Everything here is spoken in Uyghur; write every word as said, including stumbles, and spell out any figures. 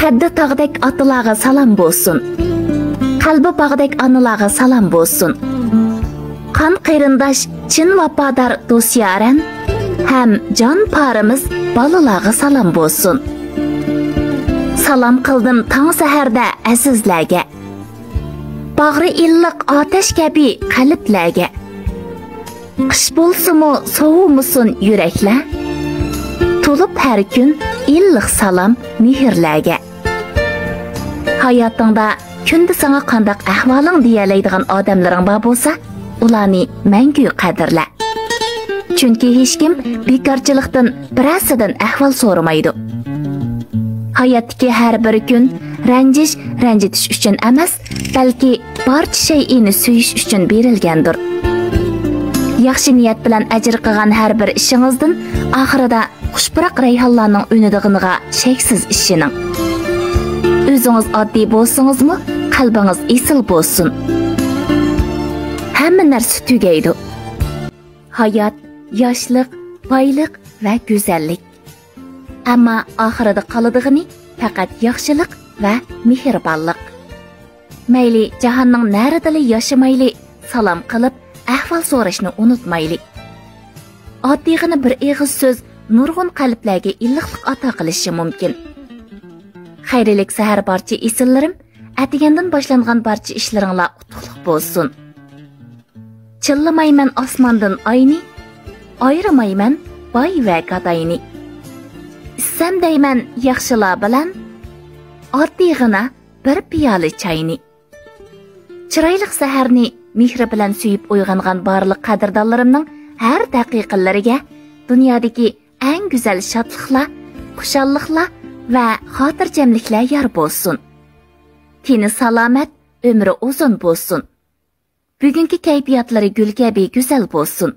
قەددى تاغدەك ئاتىلارغا سالام بولسۇن. قەلبى باغدەك ئانىلارغا سالام بولسۇن. قان قېرىنداش، چىن ۋاپادار دوست يارەن ھەم جان پارىمىز بالىلارغا سالام بولسۇن. سالام قىلدىم تاڭ سەھەردە ئەزىزلەرگە. باغرى ئىللىق ئاتەش كەبى قەلبلەرگە. قىش بولسىمۇ سوۋۇمىسۇن يۈرەكلەر. تولۇپ ھەر كۈن ئىللىق سالام مېھىرلەرگە. ھاياتىڭدا كۈندە ساڭا قانداق ئەھۋالىڭ دېيەلەيدىغان ئادەملىرىڭ بار بولسا، ئۇلارنى مەڭگۈ قەدىرلە. چۈنكى ھېچكىم بىكارچىلىقتىن بىرەرسىدىن ئەھۋال سورىمايدۇ. ھاياتتىكى ھەر بىر كۈن رەنجىش، رەنجىتىش ئۈچۈن ئەمەس، بەلكى بارچە شەيئىنى سۆيۈش ئۈچۈن بېرىلگەندۇر. ياخشى نىيەت بىلەن ئەجىر قىلغان ھەر بىر ئىشىڭىزدىن ئاخىرىدا خۇش پۇراق رەيھانلارنىڭ ئۈنىدىغىنىغا شەكسىز ئىشىنىڭ. ئۆزىڭىز ئاددىي بولسىڭىزمۇ، قەلبىڭىز ئېسىل بولسۇن. ھەممە نەرسە تۈگەيدۇ. ھايات، ياشلىق، بايلىق ۋە گۈزەللىك. ئەمما ئاخىرىدا قالىدىغىنى پەقەت ياخشىلىق ۋە مېھرىبانلىق. مەيلى جاھاننىڭ نەرىدىلا ياشىمايلى، سالام قىلىپ، ئەھۋال سوراشنى ئۇنتۇمايلى. ئاددىيغىنا بىر ئېغىز سۆز نۇرغۇن قەلبلەرگە ئىللىقلىق ئاتا قىلىشى مۇمكىن. خەيرلىك سەھەر بارچە ئېسىللىرىم، ئەتىگەندىن باشلانغان بارچە ئىشلىرىڭلار ئۇتۇقلۇق بولسۇن. چىللىمايمەن ئاسماندىن ئاينى، ئايرىمايمەن باي ۋە گاداينى. ئىچسەم دەيمەن ياخشىلار بىلەن، ئاددىيغىنا بىر پىيالە چاينى. چىرايلىق سەھەرنى مېھرى بىلەن سۆيۈپ ئويغانغان بارلىق قەدىردانلىرىمنىڭ ھەر دەقىقىلىرىگە دۇنيادىكى ئەڭ گۈزەل شادلىقلار، خۇشاللىقلار ۋە خاتىرجەملىكلەر يار بولسۇن. تېنى سالامەت، ئۆمرى ئۇزۇن بولسۇن. بۈگۈنكى كەيپىياتلىرى گۈل كەبى گۈزەل بولسۇن.